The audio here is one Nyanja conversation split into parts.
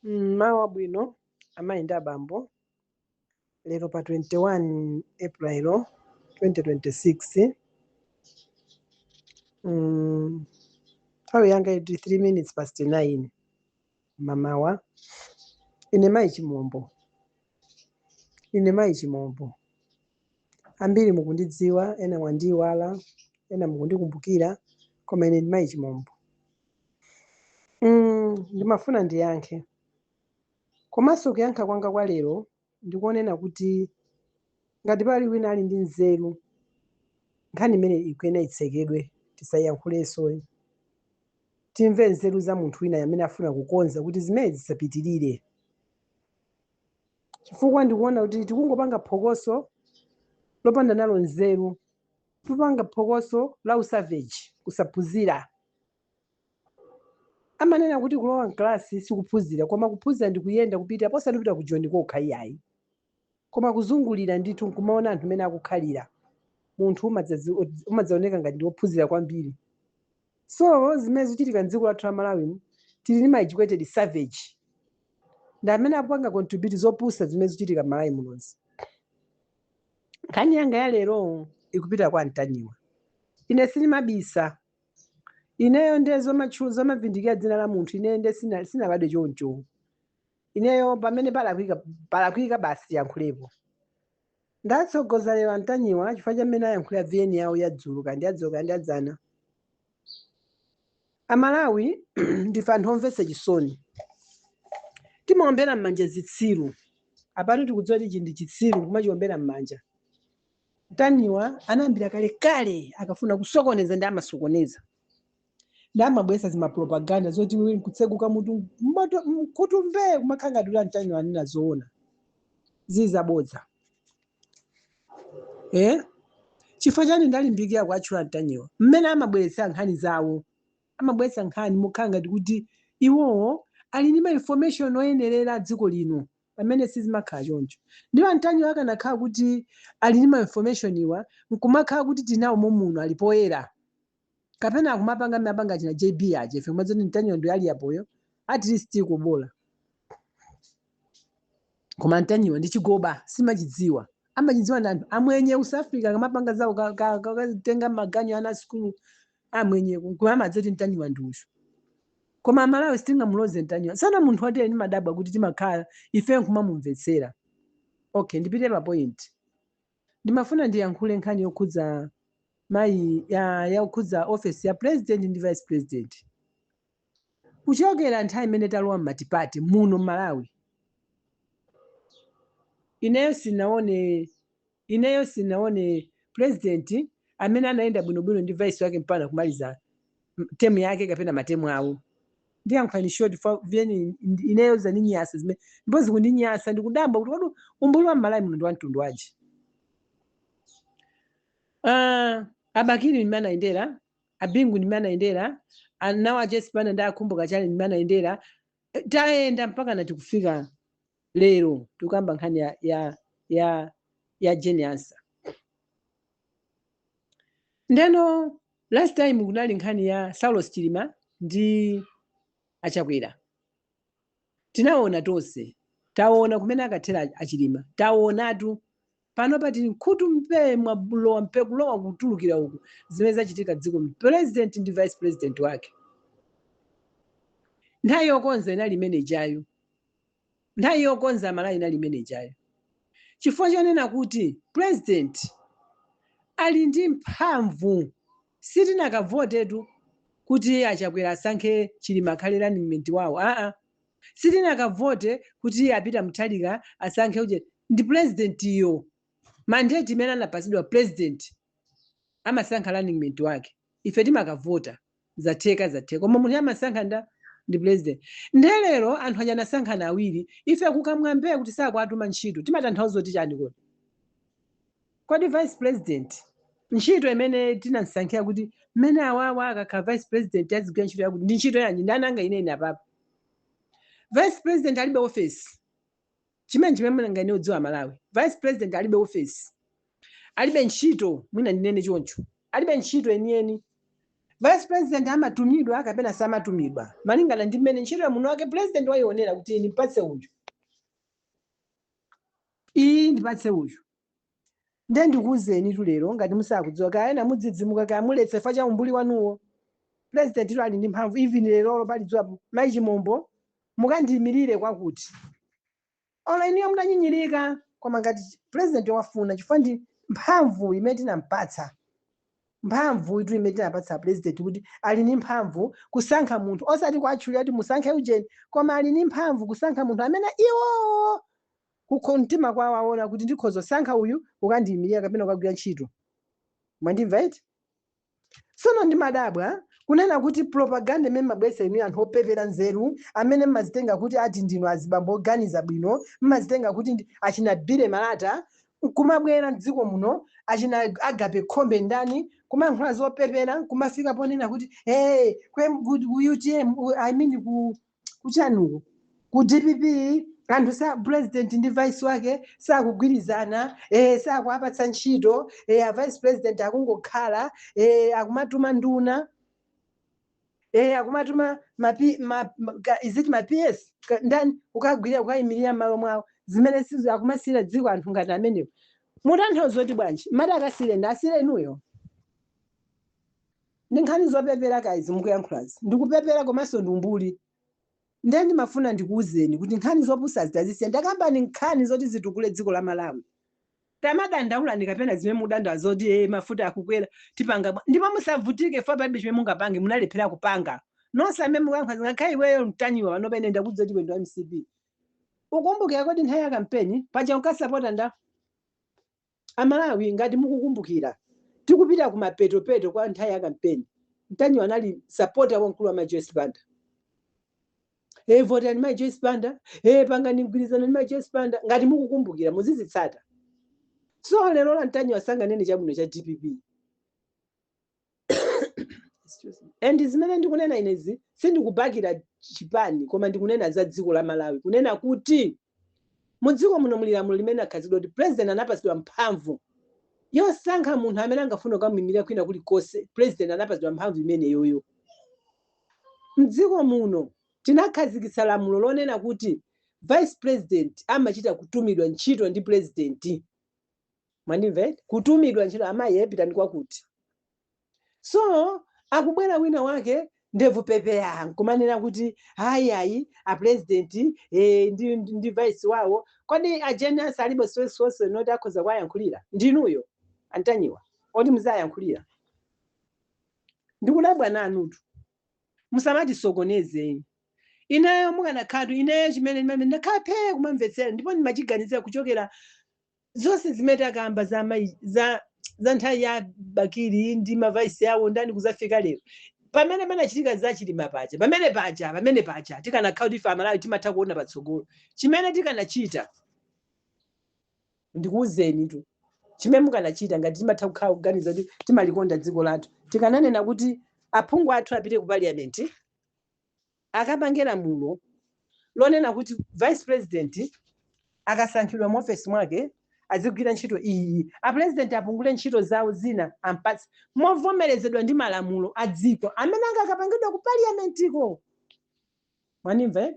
Mawa bwino, amayi ndi abambo. Lero pa 21 April 2026, nthawi yanga iti 3 minutes past 9 mamawa. Ine mayi Chimombo, ine mayi Chimombo. Ambiri mukundidziwa, ena mwandiyiwala, ena mukundikumbukira, koma ine ndi mayi Chimombo. Ndimafuna ndiyankhe, komanso kuyankha kwanga kwa lero ndikuonena kuti ngati pali wina ali ndi nzeru, nkhani imene ikuyenera itsekedwe, tisayiyankhulenso. Timve nzeru za munthu wina amene afuna kukonza kuti zimene zisapitirire, chifukwa ndikuona kuti tikungopanga phokoso lopanda nalo nzeru, tikupanga phokoso la usavage, kusaphunzira. Amanena kuti kulowa mkalasi sikuphunzira, koma kuphunzira ndi kuyenda kupita, posati kupita ku Joni kokha iyayi, koma kuzungulira ndithu nkumaona anthu amene akukhalira. Munthu umadzaoneka ngati ndi wophunzira kwambiri. So zimene zikuchitika mdziko lathu la Malawi, tili ndi ma educated savage, ndi amene akupanga contribute zopusa zimene zikuchitika m'Malawi munozi. Nkhani yanga ya lero ikupita kwa Mtanyiwa. Ine sindimabisa. Ineyo ndiye zomavindikira dzina la munthu, ineyo ndiye sinabadwe choncho. Ineyo pamene palakwika, palakwika basi, yankhulepo. Ndatsogoza lero Antanyiwa chifukwa chamene ayankhulira VN yawo yadzulo, kandi yadzulo kandi yadzana. Amalawi ndife anthu omvetsa chisoni, timaombera m'manja zitsiru. Apatu tikudziwa kuti ichi ndi chitsiru, kumachiombera m'manja. Mtanyiwa anayambira kalekale, akafuna kusokoneza ndi amasokoneza, ndi amabweretsa zimapropaganda zoti kutseguka mutu moto mkutu mbee, kumakhala ngati kuti Antanyiwa anena zoona, zili zabodza, eh? Chifukwa chani ndalimbikira kuatchula Mtanyiwa? Mmene amabweretsera nkhani zawo, amabweretsa nkhani mokhala ngati kuti iwowo ali ndi ma information oyenerera dziko lino, pamene sizimakhala choncho. Ndipo Antanyiwa akanakhala kuti ali ndi ma information iwa, nkumakhala kuti tinawo momuno, ali poyera, kapena akumapanga mmene apanga china JB aja, ife kumadzoti Mtanyiwa ndi ali apoyo, at least ikubola. Koma Mtanyiwa ndi chigoba, simachidziwa, amachidziwa ndi anthu amwenye ku South Africa, akamapanga zawo katenga maganyu ana sukulu amwenye, koma amadzoti Mtanyiwa ndi uyu. Koma Amalawi sitingamuloze Mtanyiwa sana. Munthu watere ndimadabwa kuti timakhala ife nkumamumvetsera. Okay, ndipite pa point. Ndimafuna ndiyankhule nkhani yokhudza mayi yokhudza office ya president ndi vice president. Kuchokera nthawi imene talowa m'matipati muno Malawi, ineyo sinaone president amene anayenda bwinobwino ndi vice wake mpaka kumaliza term yake kapena matemu awo. Ndiyankhula in short for VN. Ineyo zaninyasa zimene ndipo zikundinyasa, ndikudabwa kuti kodi umbuli wa Mmalawi muno ndi wa mtundu wanji? Abakili ndimene anayendera, Abingu ndimene anayendera, nawo a Banda ndi akhumbuka chale ndimene anayendera. Tayenda mpaka nati kufika lero, tikukamba nkhani ya Jane Ansah. Ndeno last time kunali nkhani ya Saulos Chilima ndi Achakwera. Tinaona tonse, taona kumene akathera Achilima, taonatu. Pano pati nkhutu mpe mwabulowa mpe kulowa kutulukira uku zimene zachitika dziko, president ndi vice president wake. Nthawi yokonza inali imene ijayo, nthawi yokonza Amalawi inali imene ijayo, chifukwa chonena kuti president ali ndi mphamvu. Sitinakavotetu kuti Achakwera asankhe Chilima akhale running mate wawo, aa, sitinakavote kuti apita Mutharika asankhe uje. Ndi president iyo, mandate imene anapasidwa president, amasankha running mate wake. Ife timakavota, zatheka, zatheka, koma munthu amasankha ndi president. Ndelero anthu aja anasankhana awiri, ife kukamwambe kuti sakuatuma ntchito. Timatanthauza kuti chani kodi? Kodi vice president, ntchito imene tinamsankhira kuti mmene awawa akakhala vice president azigwira ntchito yakuti, ndi ntchito yanji? Ndananga inene apapa, vice president alibe office. Chimene ngani udziwa Malawi, vice president alibe office, alibe ntchito, mwina ndinene choncho, alibe ntchito enieni. Vice president amatumidwa kapena samatumidwa malingana ndi mmene ntchito ya muno wake president wayionera kuti ndipatse uyu, iyi ndipatse uyu. Nde ndikuwuzeni tu lero, ngati musakudziwa, kaya ena mudzidzimuka, kaya muletse fa cha umbuli wanuwo, president tu ali ndi mphamvu. Even lerolo palidziwa mayi Chimombo, mukandiyimirire kwakuti ola iniyo mudanyinyirika, koma ngati president wafuna, chifukwa ndi mphamvu imene tinampatsa, mphamvu itu imene tinapatsa president kuti ali ndi mphamvu kusankha munthu, osati kuatchulira kuti musankhe ujeni, koma ali ndi mphamvu kusankha munthu amene iwo kukho mtima kwawo aona kuti ndikhoza kusankha uyu ukandiyimirira kapena ukagwira ntchito. Mwandimva iti? Tsono ndimadabwa kunena kuti propaganda imene mabweretsa inu anthu opepera nzeru, amene mmazitenga kuti ati ndinu azibambo oganiza bwino, mmazitenga kuti achina Billy Malata, kumabwera mdziko muno, achina Agape Khombe ndani, kumayankhula zopepera, kumafika ponena kuti, hey, ku UTM, I mean ku kuchanuku, ku DPP, anthu sa president ndi vice wake sakugwirizana, sakuapatsa ntchito, a vice president akungokhala, akumatuma nduna, akumatuma mapi, ma, ma, is it ma PS ndani ukagwirira, ukayimirira m'malo mwawo, zimene sizo akumasiyira dziko anthu ngati amenewo. Mutanthauza kuti bwanji? Mati akasiyire ndi asiyire inuyo? Ndi nkhani zopepera kaizi mukuyankhulazi, ndikupepera komanso ndi umbuli. Ndiye ndimafuna ndikuwuzeni kuti nkhani zopusa zitazisiya. Ndakambani nkhani zoti zitukule dziko la Malawi. Tamadandaulani kapena zimene mudandaula zoti mafuta akukwera, tipanga ndipo musavutike fa palibe chimene mungapange, munalephera kupanga nonse amene mukuyankhula. Ngakhale iweyo Mtanyiwa pano pene ndakudza kuti iwe ndi wa MCP, ukumbukira kodi nthawi ya kampeni paja unkasapota nda Amalawi? Ngati mukukumbukira, tikupita kumapetopeto kwa nthawi ya kampeni, Mtanyiwa anali supporter wamkulu wa Mai Joyce Banda. "Hey, votani Mai Joyce Banda, hey, pangani mgwirizano ndi Mai Joyce Banda." Ngati mukukumbukira, muzizitsata. So lero la Mtanyiwa sanganene chabwino cha DPP. Excuse me. And zimene ndikunena inezi, sindikubakira chipani, koma ndikunena za dziko la Malawi, kunena kuti mudziko muno muli lamulo limene akhazidwa kuti president anapatsidwa mphamvu yosankha munthu amene angafune kukamuyimirira kwina kulikonse. President anapatsidwa mphamvu imeneyoyo. Mdziko muno tinakhazikitsa lamulo lonena kuti vice president amachita kutumidwa ntchito ndi president. Mwandimva? Kutumidwa ntchito, amayi pitani kwakuti. So akubwera wina wake ndevu pepeya nkumanena kuti hayi, ayi, a president ndi vice wawo. Kodi a Jane Ansah alibe spokesperson noti akhoza kuwayankhulira? Ndinuyo Antanyiwa oti muzayankhulira? Ndikudabwa nanutu. Musamatisokoneze. Ineyo mukanakhala ineyo, chimene ndakhala phee kumamvetsera ndipo ndimachiganizira kuchokera zonse zimene takamba za mayi, za nthawi ya Bakili ndi ma vice awo ndani, kuzafika lero pamene panachitika za Chilima paja, pamene paja tikanakhala kuti ife Amalawi timatha kuona patsogolo, chimene tikanachita, ndikuwuzeni tu chimene mukanachita, ngati timatha kukhala kuganiza kuti timalikonda dziko lathu, tikananena kuti aphungu athu apite ku parliament, akapange lamulo lonena kuti vice president akasankhidwa mu ofesi mwake azigwira ntchito iyi, a president apungule ntchito zawo zina, ampatse movomerezedwa ndi malamulo a dziko amene angakapangidwa ku parliamentiko. Mwanimva, eh?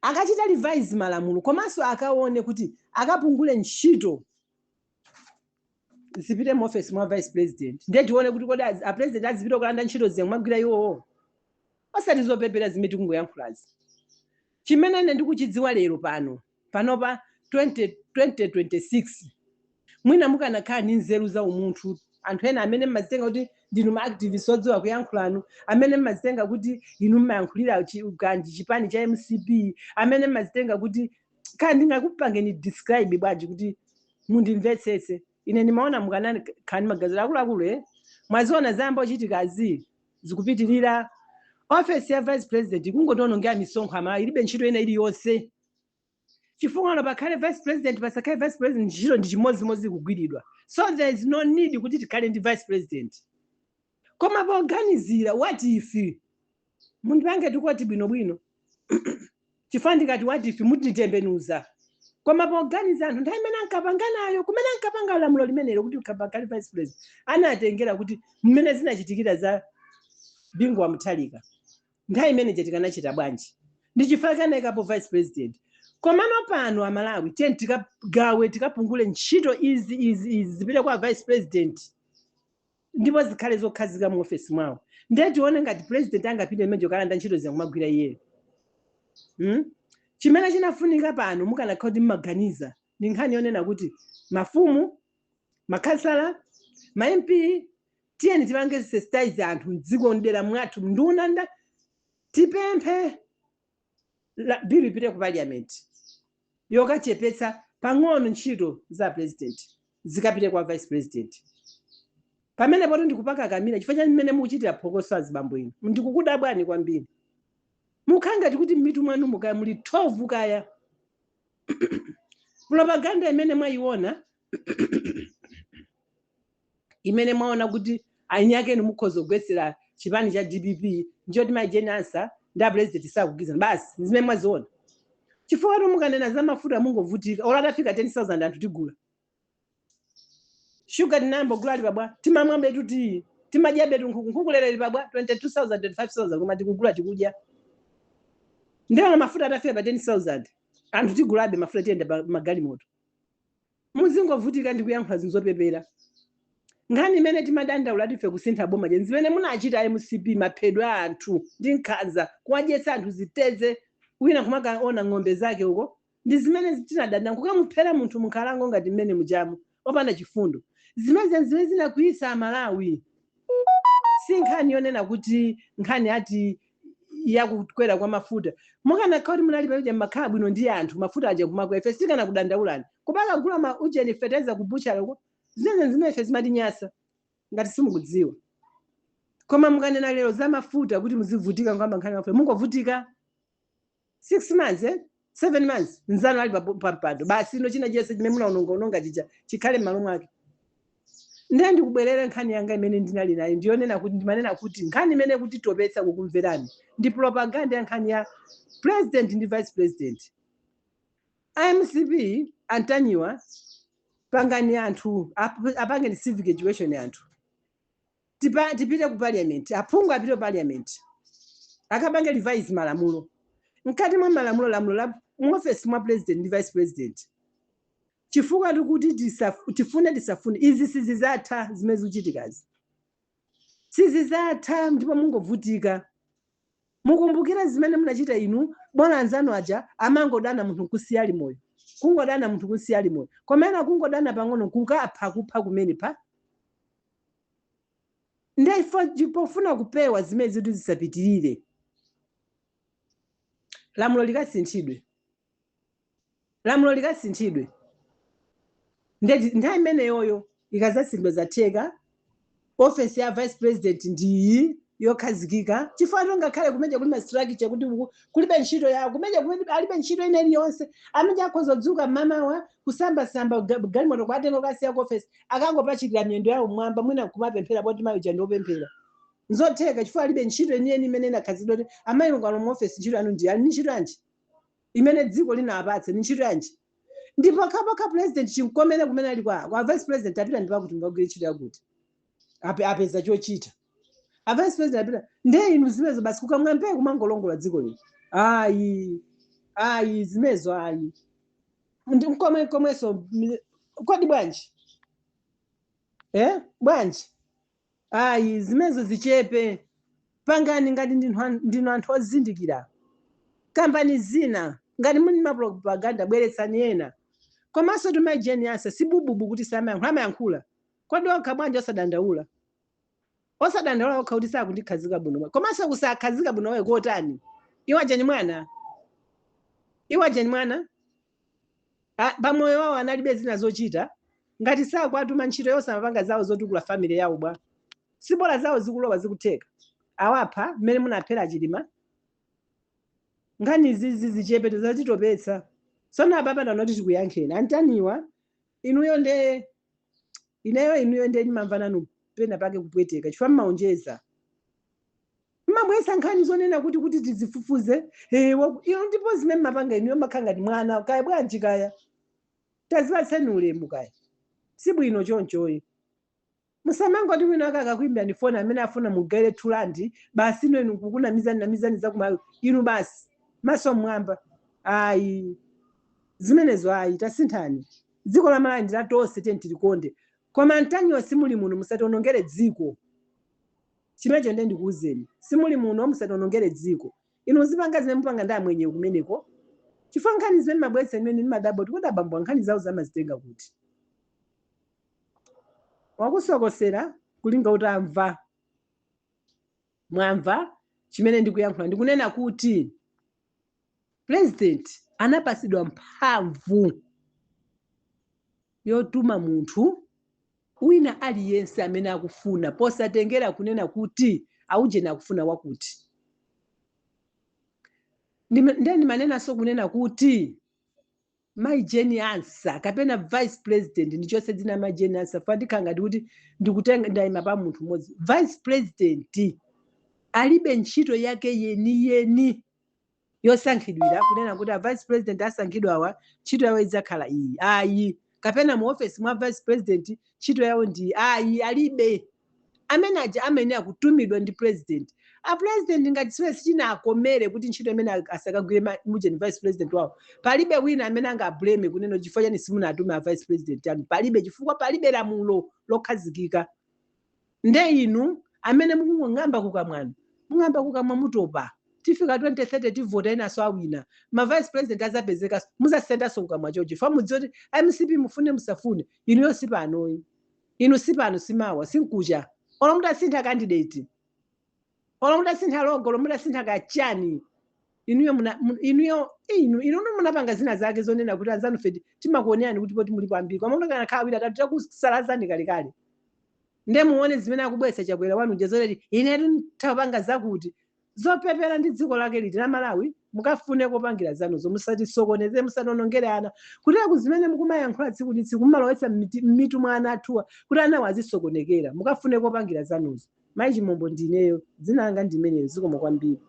Akachita revise malamulo, komanso akaone kuti akapungule ntchito zipite mu office mwa vice president. Ndiye tione kuti kodi a president azipita kulanda ntchito zimwe mwagwira iwowo, osati zopepera zimene tikungoyankhulazi. Chimene ine ndikuchidziwa lero pano panopa 20 2026, mwina mukanakhala ndi nzeru za umunthu, anthu ena amene mmazitenga kuti ndinu ma activist odziwa kuyankhulanu, amene mmazitenga kuti inu mmayankhulira kanji chipani cha MCP, amene mmazitenga kuti kaya ndingakupangeni describe bwanji kuti mundimvetsetse, ine ndimaona mukanani khani magazi akuluakulu, eh? Mwaziona zayamba ochitikazi, zikupitirira. Office ya vice president ikungotionongera misonkho amalawi, ilibe ntchito ina iliyonse, chifukwa ano pakhale vice president, pasakhale vice president, ntchito ndi chimodzimodzi kugwiridwa. So there is no need kuti tikhale ndi vice president. Koma poganizira, what if, mundipange tikoti bwinobwino, chifukwa ndikati what if mutitembenuza. Koma poganiza anthu nthawi imene ankapanganayo, kumene ankapanga lamulo limenelo kuti ukhale vice president, anatengera kuti mmene zinachitikira za Bingu wa Mutharika nthawi imene tikanachita bwanji, ndi chifukwa kanayikapo vice president. Komano pano Amalawi, tiye tikagawe, tikapungule ntchito izi izi izi, zipite kwa vice president ndipo zikhale zokhazika mu ofesi mwawo. Ndiye tione ngati president angapite imene kalanda ntchito ziyakumagwira iyeyo, Chimene chinafunika pano, mukanakhala kuti mmaganiza, ndi nkhani yonena kuti mafumu, makhansala, ma MP, tiyeni tipange sensitize anthu mdziko, mdera mwathu, nduna nda tipemphe bill ipite ku parliament yokachepetsa pang'ono ntchito za president zikapite kwa vice president. Pamene poto ndikupaka kamira chifukwa cha mmene mukuchitira phokoso, azibambo inu, ndikukudabwani kwambiri. Mukhala ngati kuti m'mitu mwanu mukaya muli 12 kaya. Propaganda imene mwayiona, imene mwaona kuti anyakeni mukhoza kugwetsera chipani cha DPP, njoti Mai Jane Ansah ndi a president sakugwirizana basi, zimene mwaziona. Chifukwa tu mukanena za mafuta mungovutika. Olo atafika 10,000, anthu tigula shuga. Tinayamba kugula ali pabwa, timamwa betu tiyi, timadya betu nkhuku. Nkhuku lero ili pabwa 22,000, 25,000, koma tikugula, tikudya. Ndiyo mafuta atafika pa 10,000, anthu tigulabe mafuta, tiyenda pa magalimoto. Muzingovutika ndi kuyankhula zinthu zopepera. Nkhani imene timadandaula tife kusintha boma je, zimene munachita MCP, maphedwe a anthu ndi nkhanza, kuwadyetsa anthu ziteze, wina kumakaona ng'ombe zake uko, ndi zimene tinadanda. Kukamuphera munthu munkhalango ngati mmene mujamu opanda chifundo, zimene zimene zinakwiyitsa Amalawi. Si nkhani yonena kuti nkhani ati yakukwera kwa mafuta. Mukanakhala kuti munali paja, mmakhala bwino ndi anthu, mafuta aja kumakwera, ife sitikana kudandaulani. Kupaka ma ujeni fetereza ku buchara uko, zimene zimene ife zimatinyasa ngati simukudziwa. Koma mukanena lero za mafuta kuti muzivutika ngamba nkhani ya mafuta, mungovutika 6 months, eh? 7 months, nzanu ali pa mpando basi. Ino china chiyese chimene munaonongaononga chija chikhale m'malo mwake. Ndiye ndikubwerere nkhani yanga imene ndinali nayo, ndiyonena kuti ndimanena kuti nkhani imene kuti topetsa kukumverani ndi propaganda ya nkhani ya president ndi vice president. MCP antanyiwa, pangani anthu apangeni civic education anthu. Tipite ku parliament, aphungu apite ku parliament akapange revise malamulo. Mkati mwa malamulo, lamulo la muofesi mwa president ndi vice president, chifukwa tikuti tifune tisafune, izi sizizatha. Zimene zikuchitikazi sizizatha ndipo mungovutika. Mukumbukire zimene munachita inu. Bwana, anzanu aja amangodana munthu nkusiya ali moyo, kungodana munthu kusiya ali moyo, koma ena kungodana pang'ono kukapha, kupha kumene pa. Ndiye pofuna kupewa zimene zitu zisapitirire, lamulo likasinthidwe, lamulo likasinthidwe. Ndeti nthawi imeneyoyo ikazasinthidwa, zatheka, ofesi ya vice president ndiyi yokhazikika. Chifukwa ngakhale kumeja kuli ma structure kuti uku kulibe ntchito yawo, kumeja kumene alibe ntchito ina iliyonse, amene akhoza kudzuka mmamawa, kusambasamba, galimoto kwatenga kukasiya ku ofesi, akangopachikira miyendo yawo mmwamba, mwina kumapemphera poti mayi uja ndiopemphera. Nzotheka chifukwa alibe ntchito yeniyeni imene inakhazikidwa kuti amayi mukalo mu ofesi ntchito yanu ndi yani. Ni ntchito yanji imene dziko linawapatse? Ni ntchito yanji? Ndipo khapokha president chinkomene kumene ali kwa vice president, apita ndi pakuti mukagwire ntchito yakuti apeza chochita. A vice president apita, ndiye inu zimenezo basi kukamwambe kumangolongola dziko lino. Ayi, ayi, zimenezo ayi. Ndi mkomwe komwenso kodi bwanji, eh, bwanji? Ayi, zimenezo zichepe. Pangani ngati ndinu anthu ozindikira, kampani zina ngati muli mapropaganda, bweretsani ena. Komanso tu Jane Ansah sibububu kuti samayankhula, amayankhula. Kodi okha bwanji osadandaula, osadandaula okha kuti sakundikhazika bwino? Komanso kusakhazika bwino wewe kotani? Iwaja ni mwana, iwaja ni mwana. Pamoyo wawo analibe zina zochita. Ngati sakwatuma ntchito yonse, amapanga zawo zotukula family yawo bwa, sibola zawo zikulowa, zikutheka. Awapha mmene munaphera Chilima. Nkhani izizi zichepe, tizatitopetsa. Tsono apapa ndanoti tikuyankheni antaniwa inuyo. Nde ineyo, inuyo nde ndimamva nanu pena pake kupweteka chifukwa mmaonjeza, mmabwesa nkhani zonena kuti tizifufuze. Iyo ndipo zimene mmapanga inuyo, makhala ngati mwana kaya bwanji kaya. Tazipatseni ulemu kaya, sibwino chonchoyi. Musamangoti wina wake akakuimbirani foni amene afuna mugaire 2 rand, basi ino inu kukunamizani namizani zakumayo, inu basi maso mmwamba. Ayi, zimenezo ayi. Tasinthani. Dziko la Malawi ndi la tonse, tiye tilikonde. Koma Mtanyiwa, simuli muno, musationongere dziko. Chimenecho ndiye ndikuwuzeni, simuli muno, musationongere dziko. Inu muzipanga zimene mupanga ndi amwenye kumeneko, chifukwa nkhani zimene mabweretsa imene ndimadabwa kuti kodi abambo nkhani zawo zamazitenga kuti? Wakusokosera kulinga utamva. Mwamva chimene ndikuyankhula? Ndikunena kuti president anapasidwa mphamvu yotuma munthu wina aliyense amene akufuna, posatengera kunena kuti aujeni akufuna wakuti. Ndiye ndimanenanso kunena kuti Mai Jane Ansah kapena vice president, ndichonse dzina Mai Jane Ansah fa ndikhala ngati kuti ndikutenga ndayima pa munthu mmodzi. Vice president alibe ntchito yake yeniyeni yosankhidwira kunena kuti a vice president asankhidwa awa, ntchito yawo idzakhala iyi, ayi, kapena mu office mwa vice president ntchito yawo ndi ayi, alibe. Amene aja amene akutumidwa ndi president. A president ngati siwe sichinakomere kuti ntchito imene asakagwire mujeni vice president wawo, palibe wina amene angablame kunena chifukwa chani simunatume a vice president anu. Palibe, chifukwa palibe lamulo lokhazikika. Nde inu amene mukung'amba kukamwanu, mung'amba kukamwa mutopa. Tifika 2030, tivota inanso, awina ma vice president azapezeka, muzasendanso kukamwa chochi, chifukwa mudziwe kuti MCP, mufune musafune, inuyo sipanoyi, inu sipano, simawa, sinkucha. Olo mutasintha candidate, olo mutasintha logo, olo mutasintha kachani, inuyo inuyo inu munapanga zina zake zonena kuti anzanu fedi timakuonerani kuti poti mulipo ambiri, koma mukanakhala awiri atatu takusalazani kalekale. Nde muone zimene akubweretsa Chakwera wanu jezoleti, inetu ntapanga zakuti zopepera ndi dziko lake liti la Malawi. Mukafune kopangira zanuzo, musatisokoneze, musatonongere ana kutera zimene mukumayankhula tsiku ndi tsiku, mumalowetsa m'mitu mwa ana athuwa kuti anawo azisokonekera. Mukafune kopangira zanuzo. Mayi Chimombo ndineyo, dzina langa ndimeneyo. Zikomo kwambiri.